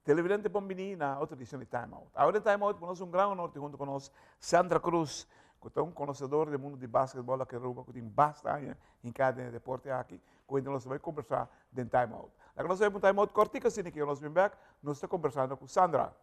Televidente bon bini na otro edicion di Time Out. Awe den Time Out por nos un gran honor tin hunto cu nos Sandra Cruz, cu ta un conocedor den mundo di basketball aki Aruba, cu tin basta aña hinca den e deporte aki, cu hende nos ta bay conversa den Time Out. Laga nos bay pa un Time Out cortico asina ki nos bin bek, nos ta conversando cu Sandra.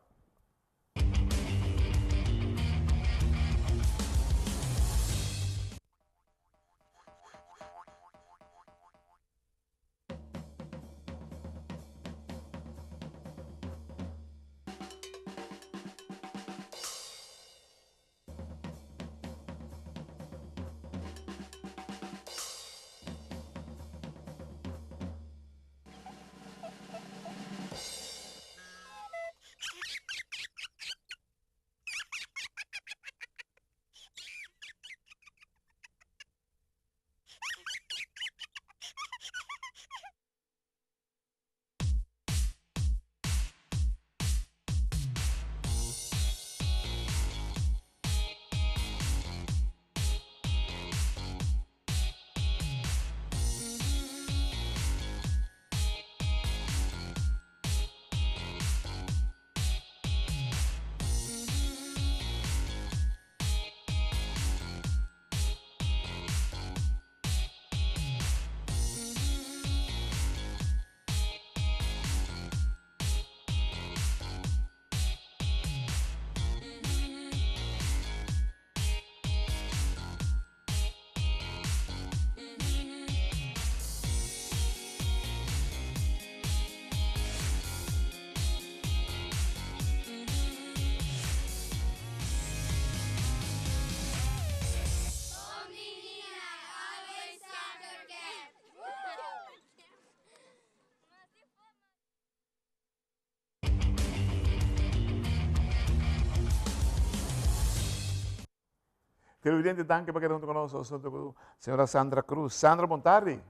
Televidente, danki pa keda hunto ku nos. Nos hunto ku señora Sandra Cruz. Sandra, bon tardi.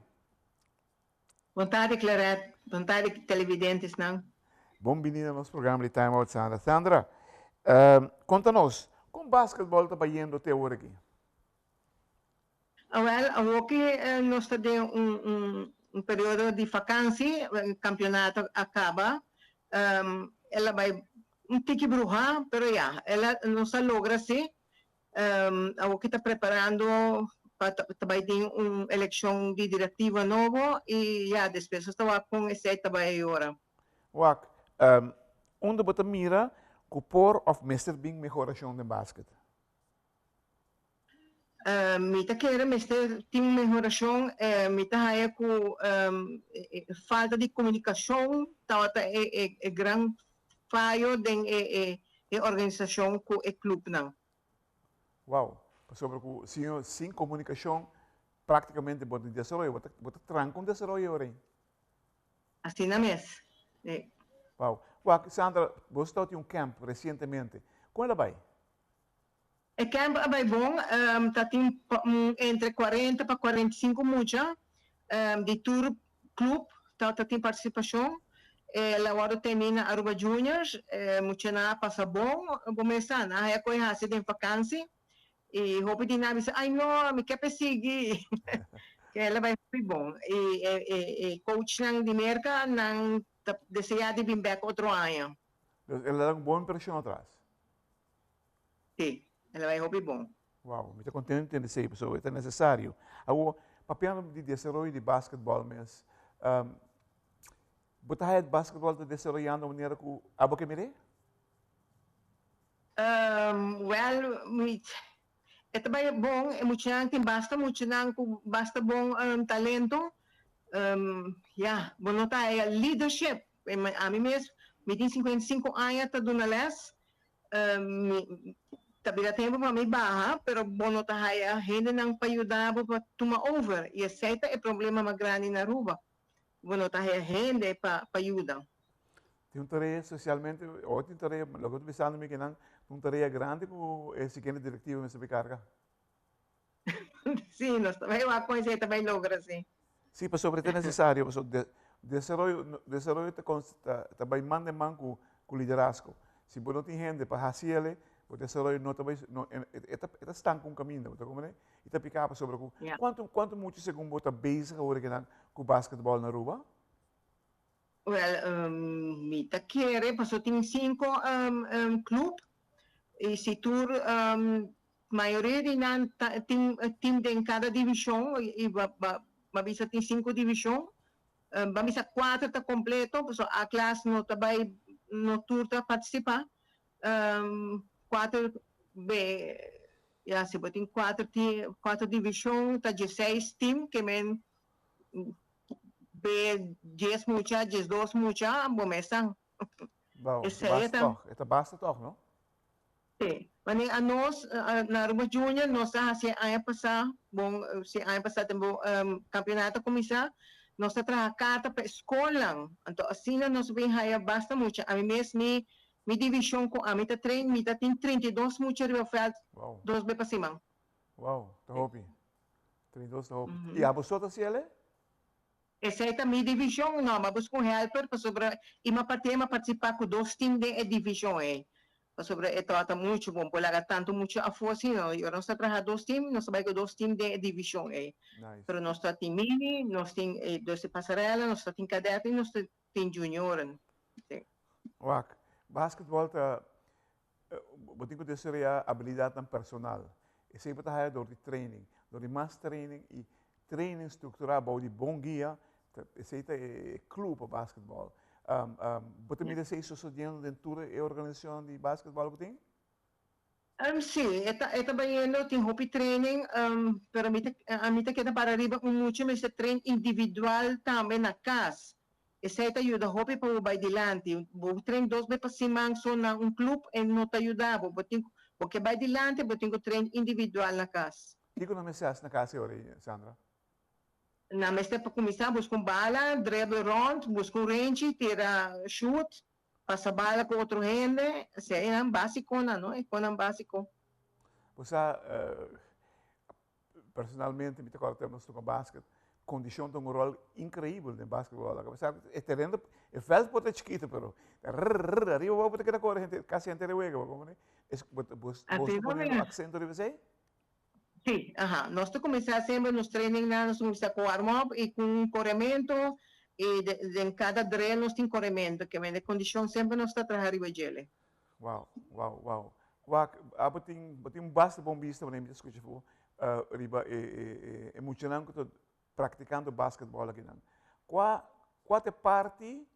Bon tardi, Claret. Bon tardi, televidentesnan. Bon bini na nos programa di Time Out, Sandra. Sandra, konta nos, kon basketball ta bayendo te awor aki? Awel, awoki nos ta den un periodo di fakansi, kampionato a kaba, el a bai un tiki bruhá, pero ya, el a nos a logra si. Awoki ta preparando pa ta bai tin un elekshon di direktiva nobo i ya, despues nos ta wak kon esei ta bai ayora. Wak, unda bo ta mira ku por òf mester bin mehorashon den basket? Mi ta kere mester tin un mehorashon. Mi ta haya ku falta di komunikashon tabata e gran fayo den e organisashon ku e klupnan. Wow, pasobra ku sin komunikashon praktikamente bo ta desaroyo, bo ta tranka un desaroyo ora ei. Asina mes. Wow. Wak, Sandra, bo stau tin un camp resientemente. Kon el a bai? E camp a bai bon, ta tin entre cuarenta pa 45 mucha di tur club ta tin participacion. El a wordo teni na Aruba Juniors, muchanan a pasa bon, bo mes sa, nan haya koe haci den vakantie y hopi di nan a bisa ay no mi ke pe sigui, el a bai hopi bon y e coachnan di Merca nan ta desea di bin bek otro aña. Dus el a da un bon impresion atras. Sí, el a bai hopi bon. Wow, mi ta contento di tende esey, pasobra e ta necesario. Awor, papiando di desaroyo di basketball mes, bo ta haya basketball ta desaroyando manera cu abo ke mir'é? Well, mi, e ta bai bon, e muchanan tin basta muchanan cu basta bon talento. Ya, bo no ta haya leadership. Ami mes, mi tin 55 aña ta duna les, Mi ta bira tempu pa mi baha, pero bo no ta haya hendenan pa yuda bo pa tuma over y esey ta e problema mas grandi na Aruba, bo no ta haya hende pa pa yuda. Tin un tarea socialmente, o tin tarea, loke bo ta bisando mi kinan, tin un tarea grandi cu e siguiente directiva mester bay carga. Sí, nos ta bay wak con esey ta bay logra, sí. Sí, pasobra ta necesario, pasobra desaroyo, desaroyo ta ta ta bay man den man cu cu liderazgo. Si bo no tin hende pa haci el'e, bo desaroyo no ta bay, no, e ta e ta stanca un caminda, bo ta comprende? I ta pica pasobra cu cuanto cuanto mucha segun bo ta bezig awor kinan cu basketball na Aruba? Wel, mi ta kere paso tin cinco club y si tur mayoria di nan ta tin team den cada division y ba ba bisa tin cinco division, ba bisa cuatro ta completo paso A klas no ta bay no tur ta participa, cuatro B ya si bo tin cuatro team cuatro division ta dieseis team ke men Be dies mucha, 12 mucha, bo mes san. Wow, e ta basta toch, e ta basta toch, no? Sí. Wanneer a nos na Aruba Junior nos a haci aña pasa, bon, si aña pasa tempo campeonato a cuminsa, nos ta traha carta pa e scolnan. Anto asina nos bin haya basta mucha. Ami mes mi mi division cu ami ta train, mi ta tin 32 mucha riba veld dos be pa siman. Wow, ta hopi. 32 ta hopi. Y abo so ta haci el e? Esey ta mi division. No, m'a busca un helper pasobra y m'a parti m'a participa cu dos team den e division ey. Pasobra e tabata mucho bon por laga tanto mucho afo asina. Y ora nos ta traha dos team, nos ta bay cu dos team den e division ey. Nice. Pero nos ta tin mini, nos tin e dos de pasarela, nos ta tin cadete y nos ta tin junioren. Si. Wak, basketball ta Bo tin ku desaroyá abilidatnan personal. Esei bo ta haya dor di training. Dor di mas training i training strukturá bou di bon guia, esei ta e klu pa basketbòl. Bo ta mira esei sosodiendo den tur e organisashonnan di basketbòl ku tin? Sí, e ta e ta bayendo, tin hopi training, pero mi ta ami ta keda para riba un mucha mester train individual tambe na kas. Esei ta yuda hopi pa bo bai dilanti. Bo train dos be pa siman so na un club e no ta yuda bo. Bo tin bo ke bai dilanti bo tin ku train individual na kas. Kiko nan mester hasi na kas e ora ei, Sandra? Nan mester pa kuminsá buska un bala, dribble rond, buska un renchi, tira shoot, pasa bala ku otro hende. Esei nan basikonan, no? E konan basiko. Bo sa, Personalmente mi ta kòrda tempu nos toka basket, kondishon ta un ròl inkreibel den basketbòl. Apesar ku e tereno, e vèlt por ta chikitu pero rrrr ariba abou bo ta keda kore henter kasi henter e wega, bo komprende? Es bo ta bo ta poniendo aksento riba esei? Sí, aha. Nos ta kuminsá semper nos trainingnan, nos ta kuminsá ku warm up i ku un korementu i den kada drill nos tin korementu, ke mende kondishon semper nos ta traha riba djele. Wow, wow, wow. Wak, abo tin, bo tin un basta bon bista wanneer mi ta skucha bo riba e, e, e, e muchanan ku ta praktikando basketbòl akinan. Kua, kua ta e parti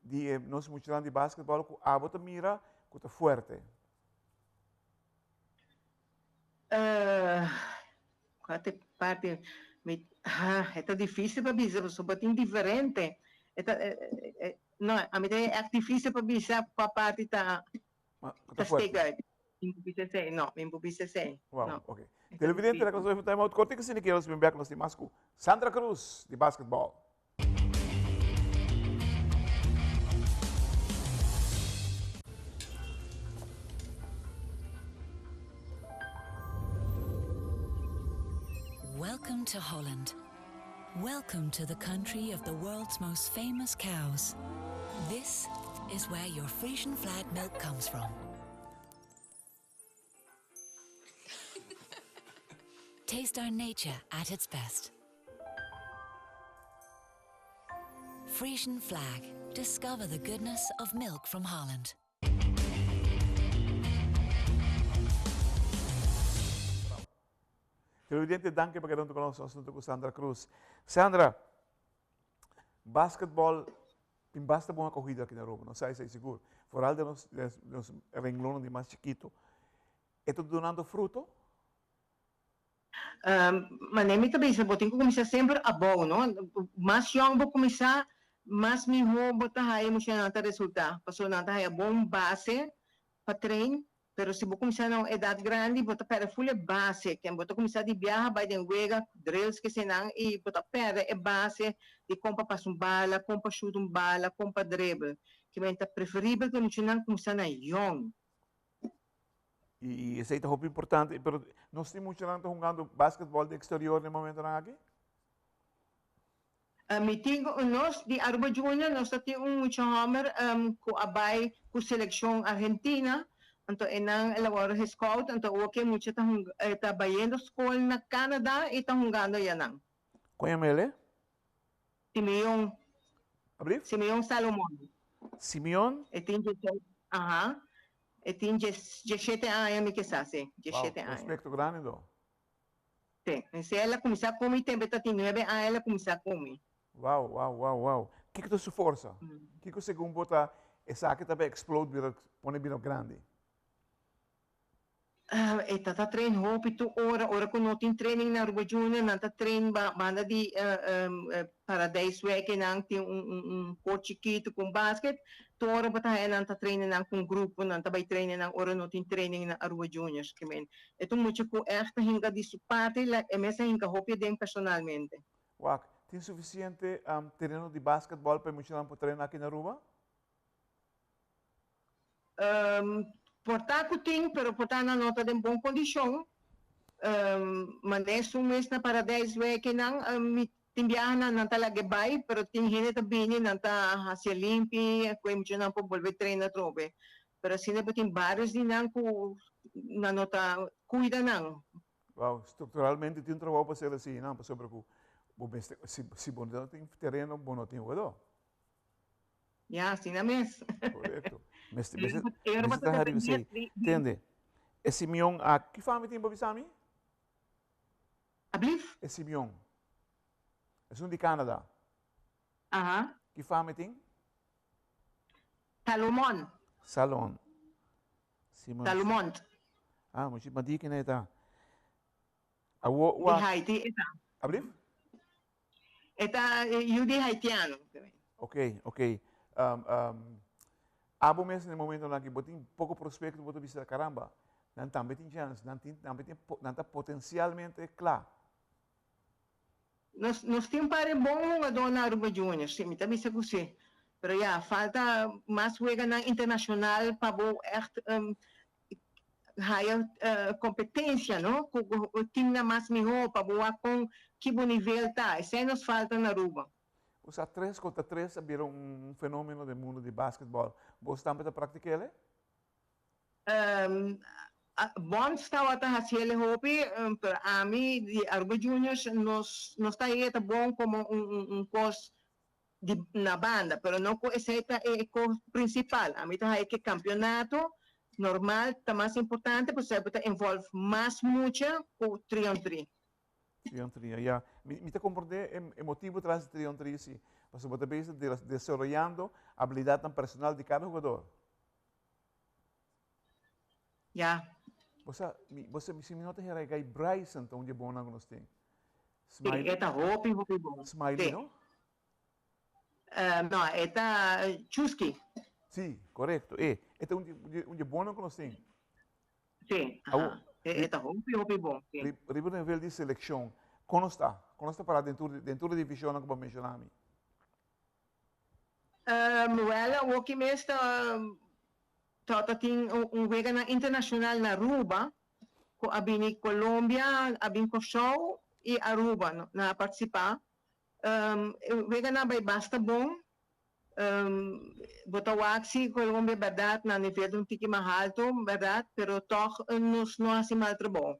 di e nos muchanan di basketbòl ku abo ta mira ku ta fuerte? Kua ta e parti, mi, ha, e ta difisil pa bisa pasobra bo tin diferente. E ta, No, ami ta echt difícil pa bisa cua parti ta ta stick uit. Mi por bisa esey, no, mi por bisa esey. Wow, no. ok. Televidente, la cosa time out cortico asina que nos bin back nos tin mas cu Sandra Cruz di basketball. Welcome to Holland. Welcome to the country of the world's most famous cows. This is where your Frisian flag milk comes from. Taste our nature at its best. Frisian flag. Discover the goodness of milk from Holland. Televidente, danki pa keda huntu ku nos. Nos huntu ku Sandra Cruz. Sandra, basketball tin basta bon acogida aki na Aruba, nos sa esei sigur. Vooral den nos, den nos renglonnan di mas chikito. E ta dunando fruto? Manera mi ta bisa, bo tin ku kuminsá semper abou, no? Mas yòn bo kuminsá, mas mihó bo ta haya muchanan ta resultá. Pasobra nan ta haya bon base pa train Pero si bo kuminsá na un edat grandi, bo ta pèrdè ful e base. Ken bo ta kuminsá di biaha bai den wega, drills kesenan, i bo ta pèrdè e base di kon pa pasa un bala, kon pa shuta un bala, kon pa dribble. Kimen ta preferibel ku e muchanan kuminsá na yòn. I esei ta hopi importante. Pero nos tin muchanan ta hungando basketbòl den eksterior na e momentonan aki? Mi tin cu nos di Aruba Junior nos ta tin un mucha homber cu a bay cu seleccion Argentina, anto e nan el a worde gescout, anto awor cu e mucha ta hunga ta bayendo scol na Canada y ta hungando ayanan. Con e mele? Simeon. Ablief? Simeon Salomon. Simeon? E tin diesseis, aha. E tin diesshete aña mi ke sa, si, diesshete Wow, aña. prospecto grandi do. Si, si el a cuminsa cu mi tempo e ta tin nuebe aña el a cuminsa cu mi. Wow, wow, wow, wow. Kiko ta su forsa? Kiko segun bo ta esaki ta bay explode bira pone bira grandi? E ta ta train hopi tur ora, ora cu no tin training na Aruba Junior nan ta train banda di Paradijsweg nan tin un court chikito cu un basket, tur ora bo ta haya nan ta traina nan cu un grupo, nan ta bay traina nan ora no tin training na Aruba Juniors. Kimen e ta un mucha cu echt ta hinca di su parti, e mes a hinca hopi aden personalmente. Wak, tin suficiente tereno di basketball pa e muchanan por traina aki na Aruba? Por ta cu tin, pero por ta nan no ta den bon condicion. Mane esun mes na Paradijsweg nan, mi tin biaha nan, nan ta lag'e bay, pero tin hende ta bini, nan ta haci'e limpi, cu e muchanan por bolbe traina atrobe. Pero asina bo tin varios di nan cu nan no ta cuida nan. Wow, structuralmente tin un trabou pa hacer asina, nan, pasobra cu bo mester, si bo no tin tereno, bo no tin hugador. Ya, asina mes. Correcto. Mester, mester, mester ta hari esey. Tende, e Simeon a, ki fami tin bo bisa mi? Ablief? E Simeon. Esun di Canada. Aha. Ki fami tin? Salomon. Salon. Simon. Salomon. Ah, muchi ma di kina e ta. Awo, Di Haiti e ta. Ablief? E ta yu di haitiano. Ok, ok. Abo mes na e momentonan aki bo tin poko prospecto bo ta bisa caramba, nan tambe tin chance, nan tin tambe tin nan ta potencialmente cla. Nos nos tin un par di bon hungadó na Aruba Juniors, si, mi ta bisa cu si. Pero ya, falta mas weganan internacional pa bo echt haya competencia no cu teamnan mas miho pa bo wak con ki bo nivel ta esey nos falta na Aruba. Bo sa tres contra tres a bira un fenomeno den mundo di basketball. Bos tambe ta practikele? Bonds tawata haciele hopi pero ami di Aruba Juniors nos nos ta haya ta bon como un cos di na banda, pero no cu esey ta e cos principal. Ami ta haya cu campeonato normal ta mas importante pasobra bo ta involve mas mucha cu tri on tri. Tri on tri, ya. Mi ta comprende e motibo tras di tri on tri si, pasobra bo ta bezig desaroyando habilidadnan personal di cada hugador. Ya. Bo sa, mi, bo sa, si mi no ta hera e guy Bryson ta un di e bonnan cu nos tin. Si, e ta hopi, hopi bon. Smiley, no? No, e ta Chusky. Sí, korekto. E, e ta un di, un di e bonnan ku nos tin. Sí, aha. E ta hopi, hopi bon, sí. Riba nivel di selekshon, kon nos ta? Kon nos ta pará den tur, den tur e divishonnan ku bo a menshoná mi? Wèl, awoki mes ta, ta tin un weganan internashonal na Aruba, ku a bini Colombia, a bin Kòrsou i Aruba nan a partisipá. E weganan a bai basta bon. Bo ta wak si Colombia bèrdat nan nivel ta un tiki mas haltu bèrdat, pero tòg nos no hasi mal trabou.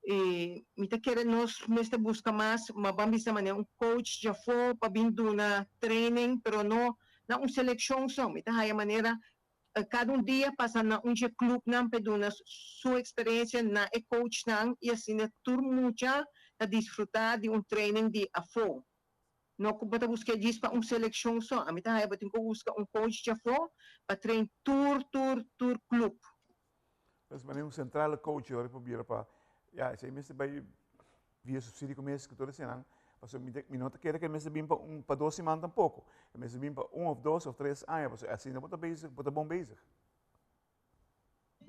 I mi ta kere nos mester buska mas, ma ban bisa manera un coach djafó pa bin duna training, pero no na un selekshon so. Mi ta haya manera Kada un dia pasa na un dje clubnan p'e duna su experiencia na e coachnan y asina tur mucha ta disfruta di un training di afo. No cu bo ta busca e djis pa un seleccion so, ami ta haya bo tin cu busca un coach djafo pa train tur tur tur club. Pues manera un centrale coach ora por bira pa, ya esey mester bay via subsidio cu mes cu tur eseynan, pasobra mi ta mi no ta kere cu e mester bin pa un pa dos siman tampoco, e mester bin pa un of dos of tres aña, pasobra asina bo ta bezig, bo ta bon bezig.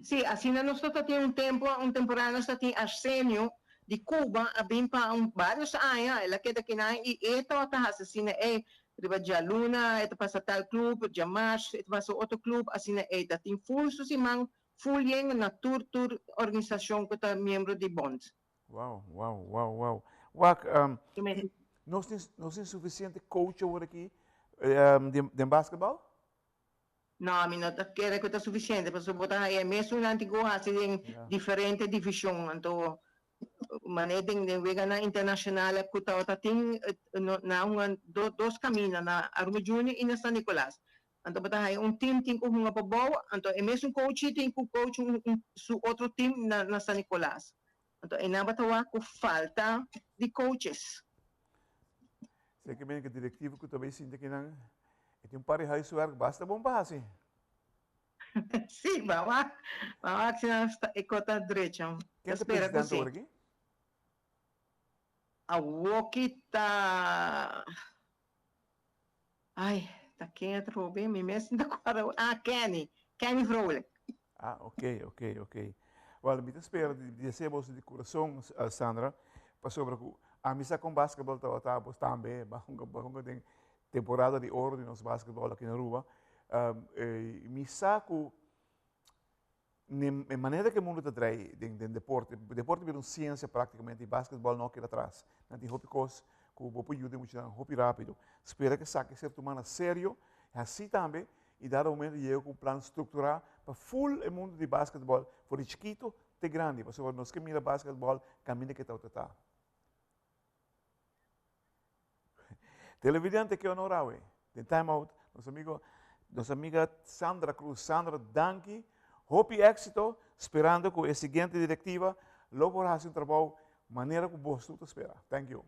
Sí, asina nos ta tin un tempo, un temporada nos ta tin Arsenio di Cuba a bin pa un varios aña, el a keda kinan y e tabata haci asina ey, riba djaluna e ta pasa tal club, djamars e ta pasa otro club, asina ey ta tin full su siman full yen na tur tur organisacion cu ta miembro di bond. Wow, wow, wow, wow. Wak, nos tin, nos tin suficiente coach awor aki den basketball? No, mi no ta kere cu ta suficiente, pasobra bo ta haya e mesun nan tin cu haci den diferente division, anto. Manera den den weganan internacional cu tabata tin na hunga dos camina na Aruba Junior y na San Nicolas. Anto bo ta haya un team tin cu hunga pabou, anto e mesun coach tin cu coach un su otro team na na San Nicolas. Anto eynan bo ta wak cu falta di coaches. Seki men cu directiva cu ta bay sinti akinan e tin un par di huiswerk basta bon pa haci. Sí, ba wak, ba wak si nan sta e kota drecha. Ken ta presidente awor aki? Awoki ta, ai, ta ken atrobe? Mi mes no ta kòrda. Ah, Kenny, Kenny Vrolijk. Ah, ok, ok, ok. Wel, mi ta spera di desea boso di kurason, Sandra, pasobra ku ami sa kon basketball tabata, bos tambe, bo a hunga, bo a hunga den Temporada di oro di nos basketball aki na Aruba. Mi sa cu e manera cu e mundo ta draai den deporte, deporte bira un ciencia practicamente y basketball no a keda atras. Nan tin hopi cos cu bo por yuda e muchanan hopi rapido. Spera cu esaki ser tuma na serio, haci tambe y dado momento yega cu un plan structura pa full e mundo di basketball for di chikito te grandi, pasobra nos ke mira basketball caminda cu e ta ta. Televidente, ke honor awe. Den Time Out, nos amigo, nos amiga Sandra Cruz. Sandra, danki. Hopi éxito, sperando ku e siguiente directiva lo por hasi un trabou manera ku bos tur ta spera. Thank you.